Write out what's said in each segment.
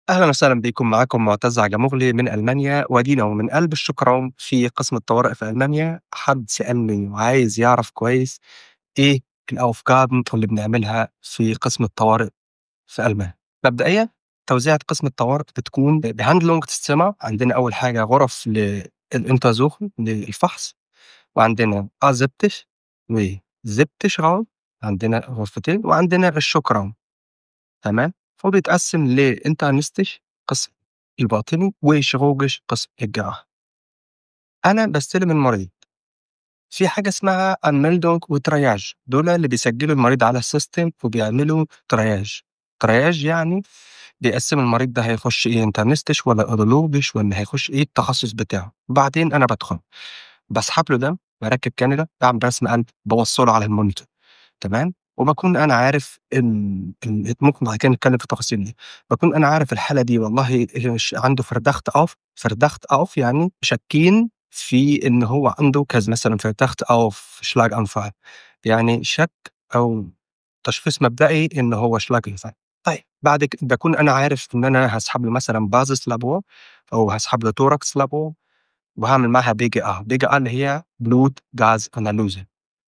أهلًا وسهلًا بيكم، معاكم معتز عجموغلي من ألمانيا، وأدينا ومن قلب ال Schockraum في قسم الطوارئ في ألمانيا. حد سألني وعايز يعرف كويس إيه ال Aufgaben اللي بنعملها في قسم الطوارئ في ألمانيا. مبدئيًا توزيعة قسم الطوارئ بتكون Behandlungszimmer. عندنا أول حاجة غرف لل Untersuchung للفحص، وعندنا Aseptisch و Septisch Raum، عندنا غرفتين، وعندنا ال Schockraum. تمام؟ فهو بيتقسم ل Internistisch قسم الباطني و Chirurgisch قسم الجراحة. أنا باستلم المريض. في حاجة اسمها Anmeldung و Triage، دول اللي بيسجلوا المريض على ال system وبيعملوا Triage. Triage يعني بيقسموا المريض ده هيخش إيه، Internistisch ولا Urologisch ولا هيخش إيه التخصص بتاعه. بعدين أنا بادخل باسحب له دم، باركب كانيولا، باعمل رسم قلب، باوصله على ال monitor. تمام؟ وباكون أنا عارف ال ممكن بعد كده نتكلم في التفاصيل دي. باكون أنا عارف الحالة دي والله عنده Verdacht auf، Verdacht auf يعني شاكين في إن هو عنده كذا، مثلًا Verdacht auf Schlaganfall، يعني شك أو تشخيص مبدئي إن هو Schlaganfall. طيب بعد باكون أنا عارف إن أنا هاسحب له مثلًا Basislabor أو هاسحب له Thoraxlabor وهاعمل معاها BGA، BGA اللي هي Blutgasanalyse.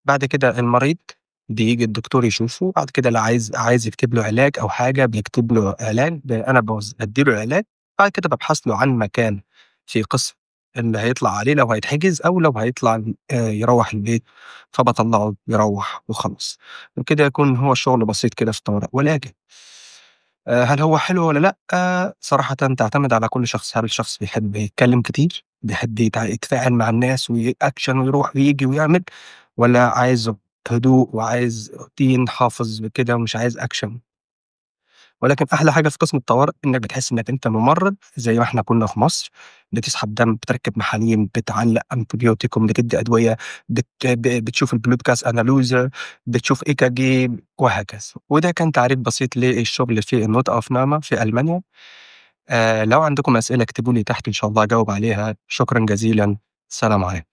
بعد كده المريض بييجي الدكتور يشوفه، بعد كده لو عايز يكتب له علاج أو حاجة بيكتب له علاج، أنا بادّي له العلاج، بعد كده بابحث له عن مكان في قسم اللي هيطلع عليه لو هيتحجز أو لو هيطلع يروّح البيت، فباطلّعه يروّح وخلاص. وكده يكون هو الشغل بسيط كده في الطوارئ. ولكن هل هو حلو والّا لأ؟ صراحةً تعتمد على كل شخص، هل الشخص بيحب يتكلم كتير، بيحب يتفاعل مع الناس وaction ويروح وييجي ويعمل، والّا عايز هدوء وعايز روتين حافظ وكده ومش عايز action؟ ولكن أحلى حاجة في قسم الطوارئ إنك بتحس إنك أنت ممرض زي ما إحنا كنا في مصر، بتسحب دم، بتركب محاليل، بتعلق Antibiotikum، بتدي أدوية، بتشوف ال Blutgasanalyse، بتشوف EKG وهكذا. وده كان تعريف بسيط للشغل في ال Notaufnahme في ألمانيا. لو عندكم أسئلة اكتبوا لي تحت إن شاء الله أجاوب عليها. شكرًا جزيلًا، السلام عليكم.